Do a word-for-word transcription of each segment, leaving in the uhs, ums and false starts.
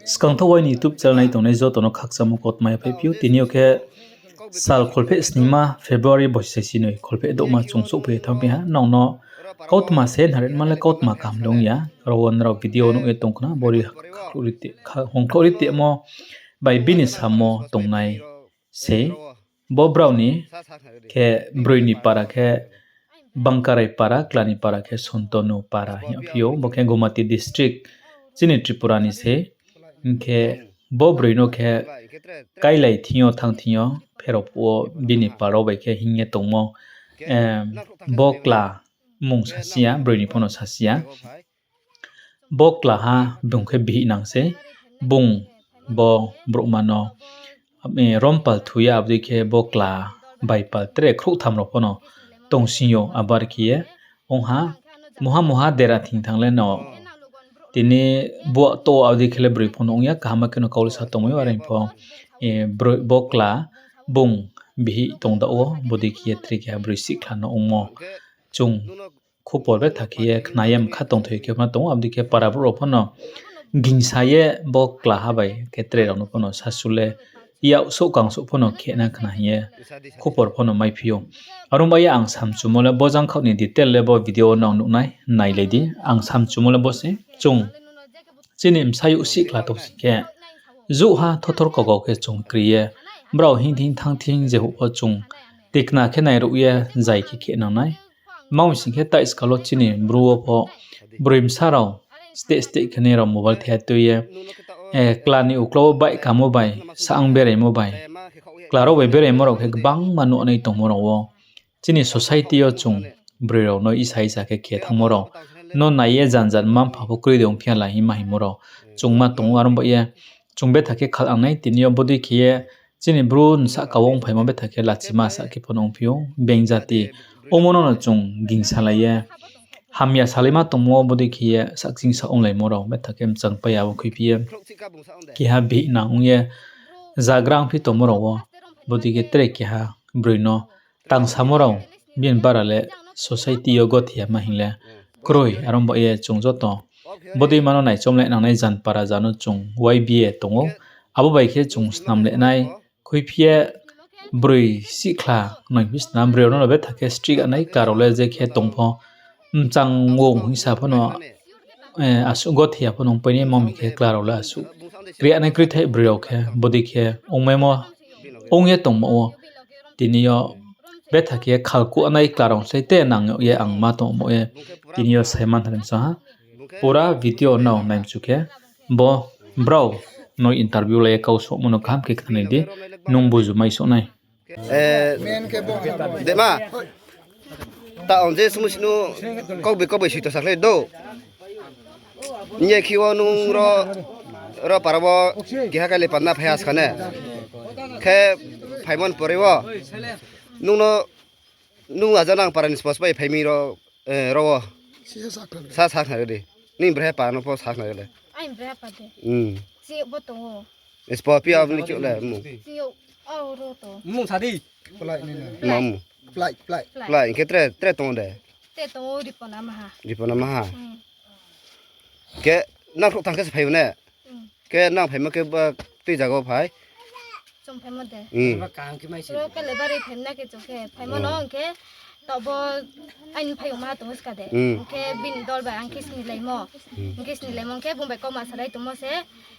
Skangthaoh aini YouTube channel nai tongnai joto no khakchangmo kautma yaphaihphi ou. Tini yo khe sal kholpheh sningma February bosi saisi noi kholpheh douhma chung souhphai ye thanngphi ha. Nrao no kautma se nrao ma le kautma kaham le ong ya. Aro wo nrao video nuh ye tong khna, bo ri hongkhlouh ri tongmo bai bini samo tongnai sei. Bo brao ni khe broi ni para khe Bangkarai para, kla ni para khe Sontonu para hing yagphi ou. Bo khe Gomati district, chini Tripura ni sei. Hing khe bo broi no khe kailai thing yo thanng thing yo pherao phuh wo bini para rao bai khe hing ye tongmo, bo kla mmung sasi ya, broi ni pho no sasi ya. Bo klaha bung khe bihih nang sei, bung bo brouhma no rompal thu ye abo dei khe bo kla baipal tre khrouhtham rao pho no tongsing yo, abar khe ye ong ha, muha muha dera thing thanng le no tini bo to abo dei khe le broi pho no ong ya, kaham khe no kau le sa tongmai ou, are pho bo kla bung bihih tong da wo, bo dei khe ye tre keha broi sihkhla no ongmo chung khupor betha khe ye khna ye mkha tongthoi khe ma tong ou, abo dei khe para brouh rao pho no gingsa ye bo klaha bai khe tre rao no pho no sasu le yak souh kang souh pho no khe na khna hing ye khupor pho no maiphi ou. Aro bai ye ang samchumo le bo jangkhaoh ni detail le bo video wo nang nuh nai, nailai di. Ang samchumo le bo se chung chini bsayouh sihkhla tong sing khe, jouhha thothor kaukau khe chung kri ye, brao hing thing thanng thing je houh pho chung tikna khe nairuh ye zai khe khe nang nai. Mao sing khe taiskal wo chini Bru wo pho broi bsa rao steh steh khe nai rao mobile thai tui ye, kla ni uklau wo baihkamo bai, saang beraimo bai, kla rao bai beraimo rao khe gbangma nuh nai tongmo rao wo chini society yo chung broi rao no isa isa khe khe thanngmo rao no nai ye jan jan mma-mpha pho kroi de ongphi ya la hing ma hingmo rao chung ma tong ou. Aro bai ye chung betha khe khalang nai, tini yo bodei khe ye chini Bru ni sahka wo ongphaimo betha khe lachima sa khe pho no ongphi ou, being jati ongmo no no chung gingsalai ye hamya salaima tongmo wo bodei khe ye sakching sa onglaimo rao betha khe mchang pai ya wo khuiphi ye keha bihih nang ong ye zagra ongphi tongmo rao wo bodei khe tre keha broi no tangsamo rao bini bara le society yo gothi ya ma hing le kroi. Aro bai ye chung joto bodei ma no naichom le nangnai, jan para ja no chung Y B A tong ou, abo bai khe chung snam le nai. Khuiphi ye broi sihkhla nai phi snam, broi rao no betha khe strict nai, kla rao le je khe tong pho mchang ong hing sa pho no, asuh gothi ya pho no ongpai nai, ma mi khe kla rao le asuh kri nai krithai broi rao khe bodei khe ongmaimo ong ye tongmo wo. Tini yo betha khe khalkuh nai kla rao slái te nang yag ye ang ma tongmo ye tini yo sai man thani sa ha. Pura video nrao nai mchu khe bo brao no interview lai ye kau souhmo no kaham khe khnanai di, nung buju mai souh nai. Dema, ta ang je sumusi no kau bai kau bai sui to sakhlai do. Hing ye khe wo nung ro, ro para wo keha kali panna phai ha ska ne. Khe phaimo ni pore wo nung no, nung aja nang para ni spos bai phai mi ro, ro wo sa sa khna di. Nini breha pa no pho sa khna di le. Aini breha pa de. Chi bo tong ou. Spo pi abo ni khe le mmung. Chi yo, aro to. Mmung sa di. Plai, hing khe tre, tre tong de. Tre tong ou, Ripona maha. Ripona maha. Khe nang khrouh thanng khe se phai o ne? Khe nang phaimo khe ba tui zaga wo phai? Chung phaimo de. Ro khe le bari phaimo na khe chung khe phaimo no hing khe, taoh bo aini phaiyong ma tong ou ska de. Hing khe bini dol bai ang khe snilaimo. Hing khe snilaimo hing khe bung bai kauma salai tongmo se.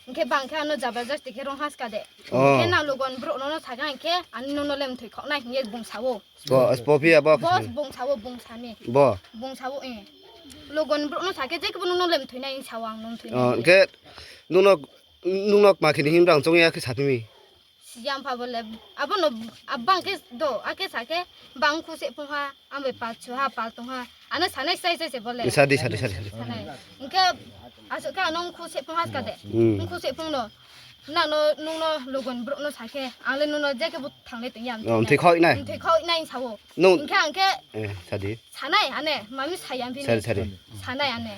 Hing khe bang khe ano jabardasti khe rong ha ska de. Hing khe nang logon brouh no no sa khe hing khe, ani nung no le mthoi khaoh nai hing ye bung sa ou. Bo, spo phi ya bo? Bo bung sa ou, bung sa mi. Bo? Bung sa ou, eh. Logon brouh no sa khe, je khe bo nung no le mthoi nai, sa ou ang nung mthoi nai. Hing khe nung no, nung no kma khe ni hing brang choung ya khe sa phi mi? Siyang pha bo le, abo no, abang khe do, akhe sa khe, bang khu se phung ha, ang bai pal chu ha, pal tong ha. Ano sanai sai sai se bo le. Sa di, sa di, sa di, sa di. Hing khe, asuh khe ano khu se phung ha ska de. Khu se phung no. Nang no, nung no logon brouh no sa khe, ang le nung no je khe bo thanng le tong ya. Mthoi khaoh nai? Mthoi khaoh nai sa ou. Hing khe ang khe, sa di. Sanai, ane, ma mi sa ya phi mi. Sa di, sa di. Sanai, ane.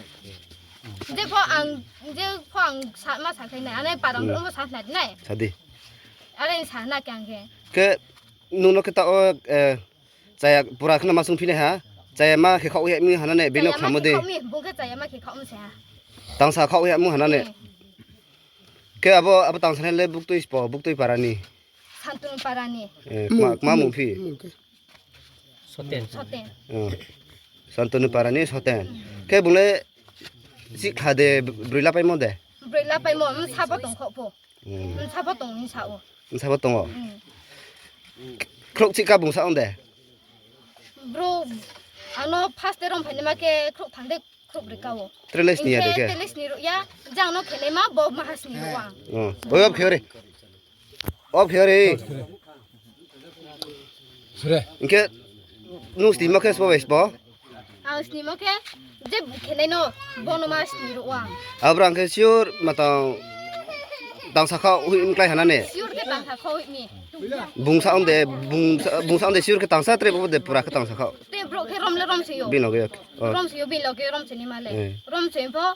Je pho ang, je pho ang ma sakhlai nai, ane parang brouh no sa khna di nai. Sa di. Are sa na khe ang khe. Khe nung no khe taoh wo, chaya pura khe no ma sung phi nai ha. Chaya ma khe khaoh ya mi hana ne, bini khnamo de. Bung khe chaya ma khe khaoh mi sa ha. Tangsa khaoh ya mi hana ne. Khe abo, abo tangsanai le buktui spo, buktui para ni? Santunu para ni. Eh, kma, kma mung phi? Mung khe? Soten. Soten. Oh. Santunu para ni Soten. Khe bung le sihkhla de, broi la paimo de? Broi la paimo, bsa bo tong kho pho. Hmm. Bsa bo tong ni sa ou. Bsa bo tong ou? Hmm. Khrouh chih ka bung sa ong de? Bro, ano first de rom phainaima khe khrouh thang de khrouh broi ka ou. Tre le sni ya de khe? Tre le sni ruh ya, jang no khenaima bo maha sni ruh ang. Oh. Oi, off khe re. Off khe re. Hing khe nung snimo khe sbo bai sbo? Ang snimo khe je khenai no, bo no ma sni ruh ang. Abra ang khe sure ma tang, tangsa kha hoih mi klái ha na ne? Sure khe tangsa kha hoih mi. Bung sa ong de, bung sa, bung sa ong de sure khe tangsa, tre bo de pura khe tangsa kha. Te bro khe rom le rom se yo. Bini loge. Oh. Rom se yo, bini loge rom se ni ma le. Eh. Rom se pho,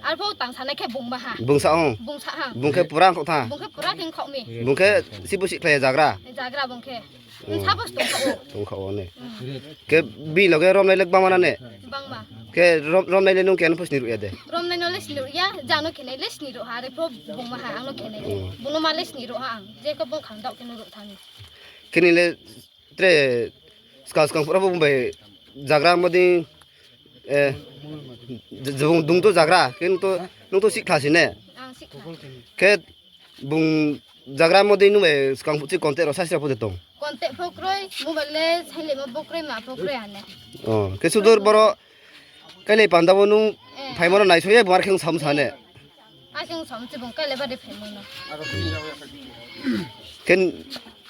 arpho tangsanai khe bung ba ha. Bung sa ong? Bung sa ha. Bung khe pura ongkhaoh tha? Bung khe pura khe ongkhaoh mi. Bung khe sibu sihkhlai ya jagra? Jagra bung khe. Hmm. Bsa bo tong kho ou. Tong kho ou ne. Hmm. Khe bini loge romnai le gbangma na ne? Gbangma. Khe rom-, romnai le nung khe ano pho sni ruh ya de? Romnai no le sni ruh ya, jang no khenai le sni ruh ha, arpho bung ma ha, ang no khenai le. Hmm. Bung no ma le sni ruh ha ang, je khe bung khang daoh khe no ruh tha ni. Khe ni le tre skang skang pura bo bung bai jagra mo dei, eh, je-, je bung dung to jagra, khe nung to, nung to sihkhla si ne? Ang sihkhla. Khe bung jagra mo dei nung bai skang phuh chi contact rao sasra pho de tong? Contact pho kroi, mobile le silent mo pho kroi, ma pho kroi ane. Oh, khe sudur boro kailai panda wo nung, eh, phaimo no naisao ye bung ar khe ong sam sa ne? Ar khe ong sam se bung kailai ba de phaimo no. Khe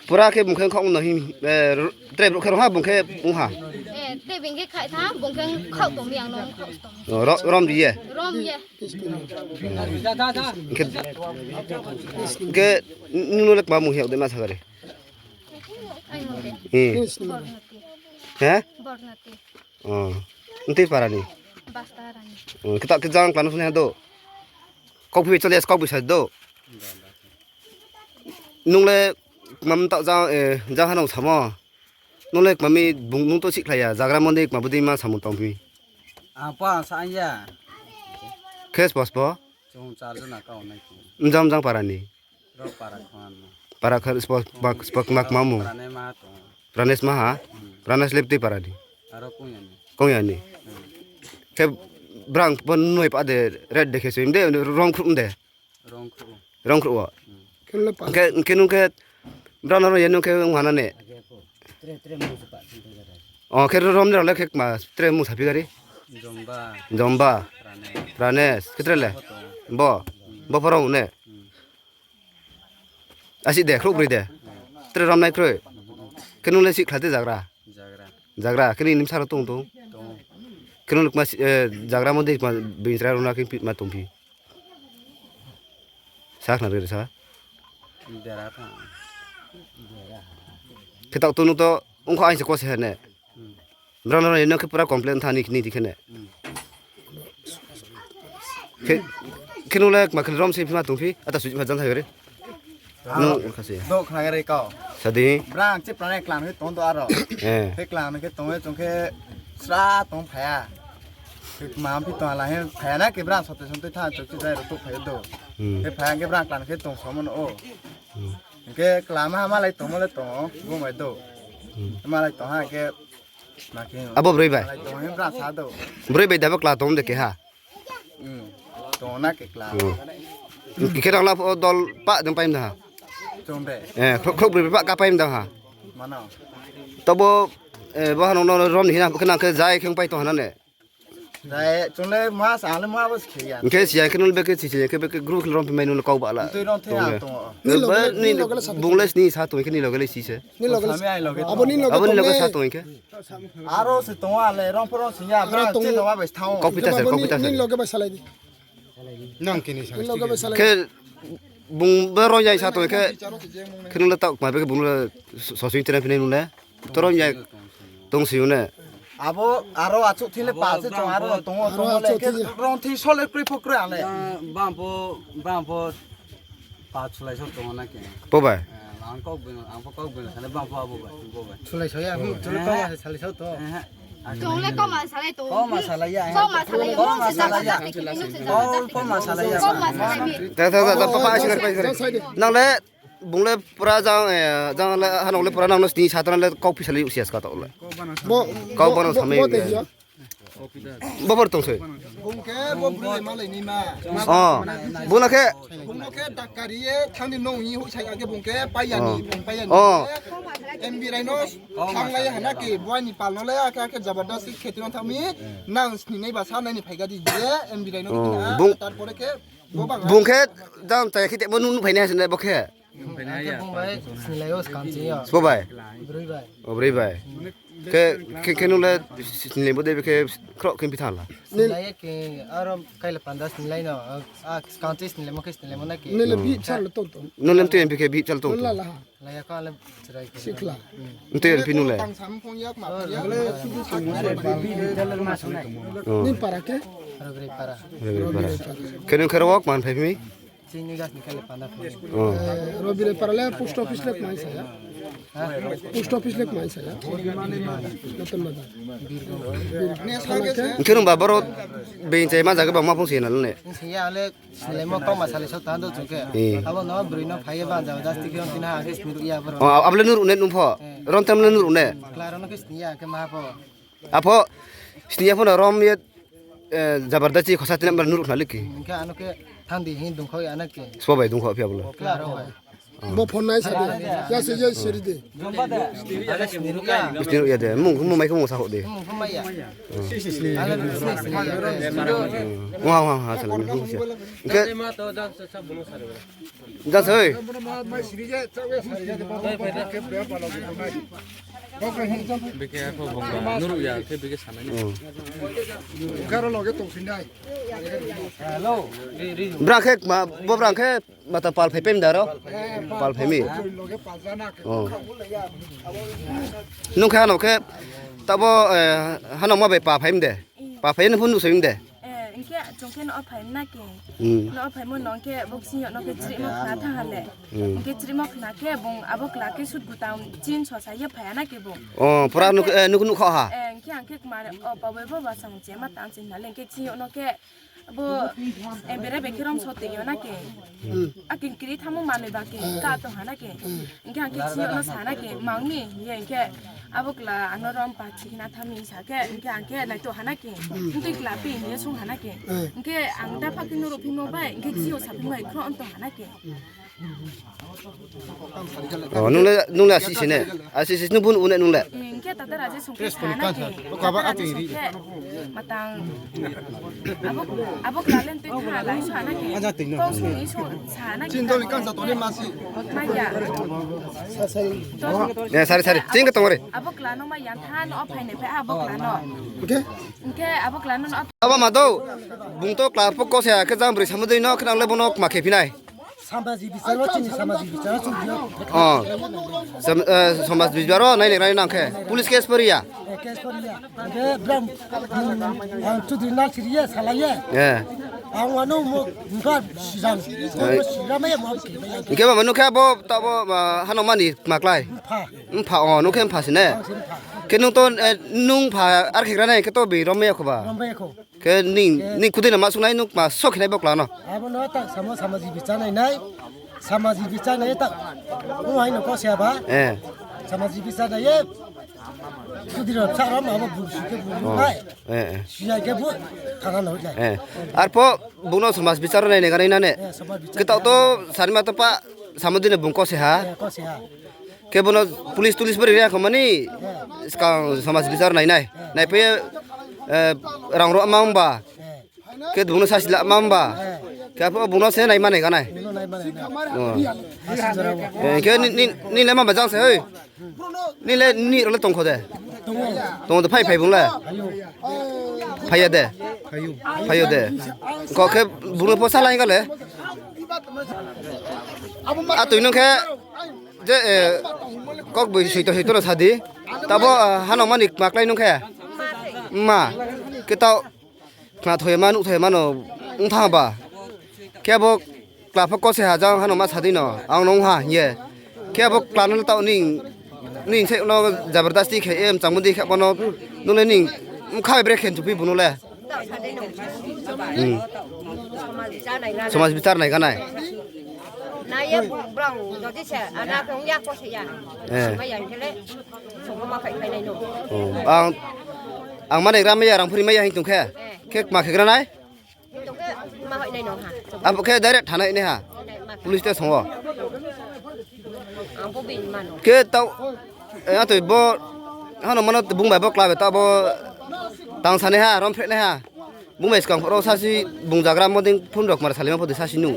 pura khe bung khe ongkhaoh no hing, eh, tre brouh khe rong ha bung khe ong ha? Eh, tre bini khe khai tha, bung khe ongkhaoh tong mi ang no ongkhaoh tong mi. Oh, ro-, rom ri ye? Rom ye. Hing khe, hing khe nung no le kma mung hing yag de ma sa gari? Ai mung de. Hmm. Bornati. He? Bornati. Oh. Ntui para ni? Basta rani. Oh, khe ta khe jang kla no phone ha do. Kau phi chole, kau phi sa do. Nung le kma mta jang, eh, jang ha nung samo. Nung le kma mi bung nung to sihkhlai ya, jagra mo dei kma bo dei ma samo tong phi. Ang pa sa ya. Khe spo spo? Chung char jona kau nai khe. Mjang mjang para ni? Ro para khon. Para khar spo, spo, spo kma kma mung. Pranesh ma ha. Pranesh ma ha? Hmm. Pranesh le btui para ni? Aro Kongya ni. Kongya ni. Hmm. Khe brang pho noi pa de red de khe soi de, rong khruh de. Rong khruh. Rong khruh wo. Hmm. Khe le pa. Khe, khe nung khe brang no ye nung khe ong ha na ne? Oh, khe rom ni rao le khe kma tre mung sa phi gari? Jomba. Jomba. Pranesh. Pranesh. Khe tre le? Bo. Bo pho rong ne? Hmm. Asi de, khrouh broi de. Tre romnai kroi. Khe nung le sihkhla de jagra? Jagra. Jagra, khe nini bsa rao tong tong? Tong. Khe nung le kma si-, eh, jagra mo dei kma bini chrai rao na khe phi ma tong phi? Sa khna ri sa. Dera tha. Khe taoh to nung to ongkho aing se ko se ha ne? Hmm. Brang no no khe pura complain tha ni, ni di khe ne. Hmm. Khe, khe nung le kma khe rom se phi ma tong phi, ata suji ma jang thai gari. Aro. Nung kha se. Do khna gari kau. Sa di. Brang chi prane klang khe tong do aro. Eh. Khe klang khe tong ye chung khe sra tong phai ya. Khe kma phi tong la he phai ya na khe brang sote sote tha chung chi jai ro to phai do. Hmm. Khe phai ya khe brang klang khe tong somo no o. Hmm. Khe klang ma ha ma lai tongmo le tong o, bo mai do. Hmm. Ma lai tong ha khe Abo broi bai? Broi bai dabo kla tong de keha? Tong na ke kla. Khe rang la pho dol pa dong pai mda ha? Eh, khrouh, khrouh broi bai pa ka pai mda ha? Tabo, eh, bo ha nung no rom ni hina khe nang khe jai khe pai tong ha na ne? Jai, chung le ma sa, ang le ma bo se khe ya. Khe si ya, khe nung le beke si se, khe beke group khe rom pai mai nung le kau ba la. Tui rom the tong ya. Bung le sni sa tong khe ni loge le si se. Ni loge le. Abo ni loge sa tong khe. Aro se tong a le, rong pho rong sing ya, aro bra tong. Kau pita se, kau pita se. Ni loge bai salai di. Nang kini sa. Ni loge bai salai. Khe bung ba rong yai sa tong khe. Khe nung le taoh ma be khe bung le so-, sosing tene phine nung le. To rong yai tong si ne. Abo aro achuk thile pa se tong aro tong o, tong o le khe rong thi sole kroi pho kroi ale. Bang pho, bang pho. Pa chulai so tong na khe. Po bai? Eh, ang kok bino, ang pho kok bino, sale bang pho abo bai, bo bai. Chulai so ya, hmm, chulai so ya, chulai so to. Eh, eh. Chung le kauma salai tong. Kauma salai ya. Kauma salai ya. Mung se jabardasti khe, mung se jabardasti khe. Kauma salai ya. Kauma salai mi. Ta, ta, ta, ta, pa, pa, sini, pa, sini. Nang le, bung le pura jang, eh, jang le, hanong le pura nang no sini satra le kau pisa le usia ska to le. Bo, kau bo, bo no bo, samai bo ya. Bo bor tong se. Bung khe bo broi malai ni ma. Oh, bung na khe. Bung no khe dakari ye thang di nong hi hu sai ake bung khe paiya ni, oh, bung paiya ni. Oh. M B Rai no thang lai hana ke, boi ni pal no le ake ake jabardasti khe tino thang mi, nang sini nai ba sa nai ni phai ga di ye, M B Rai no. Oh, khe na, bung, tarpore khe, bo bang bung khe, jang chaya khe te bo nu, nu phai nai ha sini bo khe. Ang khe bung bai sinilai o skang ching yo. Sbo bai? Broi bai. O, broi bai. Khe, khe, khe nung le sinilai bo de khe khroh khe phi thanng la? Sinilai ye khe aro kaila panda sinilai no, a, skang ching sinilai mo khe sinilai mo na khe. Nung le bihih chal tong tong. Nung le mtui M P khe bihih chal tong tong. Nung la la ha. Laya ka le chrai khe. Sikla. Mtui M P nung le. Tang sam phong yak ma phong yak. Oh. Nini para khe? Rogri para. Rogri para. Khe nung khe ro wak man phai mi? Chini gas ni khe le panda phai. Oh. Eh, Robirai para le post office le kmai sa ya. Ha? Post office le kmai sa ya. Ratan Bazar. Birgom. Sana khe? Hing khe nung ba boro being chai ma jaga ba ma phung si na le ne? Hing si ya le sinilai mo kauma salai so tang do chung khe. Eh. Abo no broi no phai ye ba jabardasti khe ron tin ha khe sini ruh ya boro. Oh, abo le nu ruh ne nung pho? Eh. Ron tam le nu ruh ne? Kla ron no khe sini ya khe ma pho. Apho, sini ya pho no rom ye, eh, jabardasti khosa tinam bala nuruk na liki. Hing khe ano khe thang di hing dungkho ya na khe. Sbo bai dungkho phi abo le. Khe aro bai. Bo phone nai sa de. Ya se ye seri de. Sini ruh ya de. Mung, mung mai khe mung sa ho de. Mung khe mai ya. Wah, wah, wah, salam. Hing khe. Jang se oi. Bike pho bung ba nuruk ya khe bike sanai. Hmm. Brang khe ma, bo brang khe mata pal phai pem da ro? Pal phai mi. Oh. Nung khe hano khe tabo, eh, hano ma bai pa phai mi de? Pa phai ni phone nung sai mi de? Eh, hing khe chung khe no phai na khe. Hmm. No phaimo no hing khe bo ksing yo no khe chrimo khna thanng ha le. Hmm. Hing khe chrimo khna khe bung abo kla khe sut gutang chin sosa ye phai ya na khe bung. Oh, pura nuk, eh, nuk nuk kha ha. Eh, hing khe ang khe kma, o, pa bai bo ba sang che ma tang chin na le hing khe ksing yo no khe bo, eh, bere be khe rom so te yo na khe. Hmm. A king kri thamo manoi ba khe ka tong ha na khe. Hing khe ang khe ksing yo no sa na khe, mang ni, ye hing khe abo kla ano rom pa chihna thami sa khe, hing khe ang khe nai to ha na khe. Hing khe kla pi hing ye sung ha na khe. Hing khe ang ta pha khe nuruk phimo bai, hing khe ksing yo sa phimo bai khro on to ha na khe. Oh, nung le, nung le asi si ne? Asi si nung bun une nung le? Hing khe tata raja sung khe sa na khe. Tata raja sung khe matang. Abo, abo kla le tui tha lai sa na khe. Kau sung ni sung sa na khe. Chin doli kan sa toni masi. Maya. Eh, sari, sari. Ching ka tong re. Abo kla no ma yang tha no phai ne phai abo kla no. Okay. Hing khe abo kla no no. Abo ma do. Bung to kla pho ko se khe jang broi samo dei no khnang le bono kma khe phi nai. Samajik bichar o, chini samajik bichar o chung yo. Oh. Sam-, eh, samajik bichar o nai le rai nang khe. Police case pori ya? Eh, case pori ya. Hing khe bram, hmm, ang Chaudhary nang siri ye, salai ye. Eh. Ang wano mo, bungkha sijang. Mo sira mai ya, mo khe mai ya. Hing khe ba manu khe bo, ta bo, ma, hano mani kma klái. Mpha. Mpha, oh, nung khe mpha si ne? Ang si mpha. Khe nung to, eh, nung pha ar khe gra nai khe to bi rom mai ya kho ba? Rom mai ya kho. Khe ning, ning kudui no ma sung nai nung ma sok khe nai bo kla no. Abo no ta samo samajik bichar nai nai. Samajik bichar nai ta. Mo hai no ko se ba. Eh. Samajik bichar nai ye. Kudui ro sa ro ma bo bu si khe bu nai. Eh, eh. Si ya khe bu thana no nai. Eh. Ar pho bung no samaj bichar nai ne ga nai na ne. Eh, samaj bichar. Khe ta to sani ma to pa samo dei no bung ko se ha. Eh, ko se ha. Khe bono police tulis bari ria kho mani, skang samaj bichar nai nai. Nai phe, eh, rang ro ma ong ba. Khe bono sasi la ma ong ba. Khe apho bono se nai ma nai ga nai. Oh. Eh, khe ni, ni, ni le ma ba jang se, oi. Ni le ni ro le tong kho de. Tong de phai phai bung le. Phai ya de. Phai yo de. Kho khe bono pho sa lai ga le. A tui nung khe. Je, eh, kok boi soito soito no sa di. Tabo, ah, hano mani kma klái nung khe? Ma. Khe tao khna thoi ma, nuh thoi ma no ong thanng ba. Khe abo kla pho ko se ha jang hano ma sa di no. Ang nung ha hing ye. Khe abo kla no tao ning, ning se no jabardasti khe em chang mo di khe bo no Nung le ni mkha bai bre khe chuphi bung no le. Somaj bichar nai ganai. Na ye brao jodi se, ana khe ong ya ko se ya. Simai ya hing khe le, songma phai phai nai no. Ang, ang mane gra mai ya, rang phuri mai ya hing tong khe. Khe kma khe gra nai? Abo khe direct thanai nai ha. Police station wo. Khe tao, atoi bo, hano mano bung bai bo kla bai tao bo tang sanai ha, rom phre nai ha. Bung bai skang phoro sasi bung jagra mo dei phone rok mara salima pho de sasi nuh.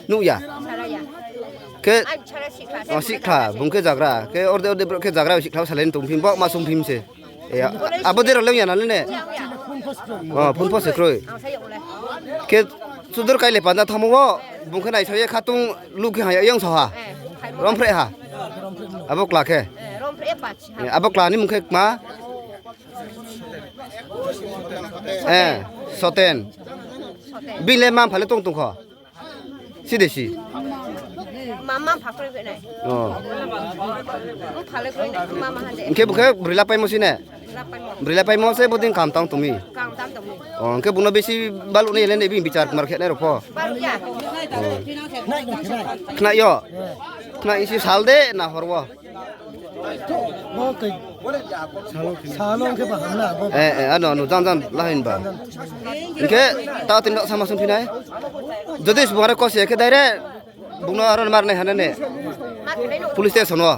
Nuh ya. Khe, sihkha, bung khe jagra. Khe orde orde brouh khe jagra bai sihkha salai tong phim bo ma sung phim se. Abo dei rao le ong ya na le ne? Phone pho se kroi. Khe chudur kai le panda thamo wo, bung khe naisao ye khatung lu khe ha ya yang sao ha. Rom phre ha. Abo kla khe. Abo kla ni mung khe kma? Soten. Bini le mma mpha le tong tong kho? Si de si. Hing khe bung khe broi la paimo si ne? Broi la paimo se bo dei kaham tang tong mi. Hing khe bung no bisi baluh nai le ne bini bichar kmar khe nai rao pho. Khnai yo. Khnai si sal de na hor wo. Ano, ano, jang jang la hing ba. Hing khe tao tini rao sama sung phi nai. Jodi se bung are kose khe direct bung no aro mar nai ha na ne? Police station wo.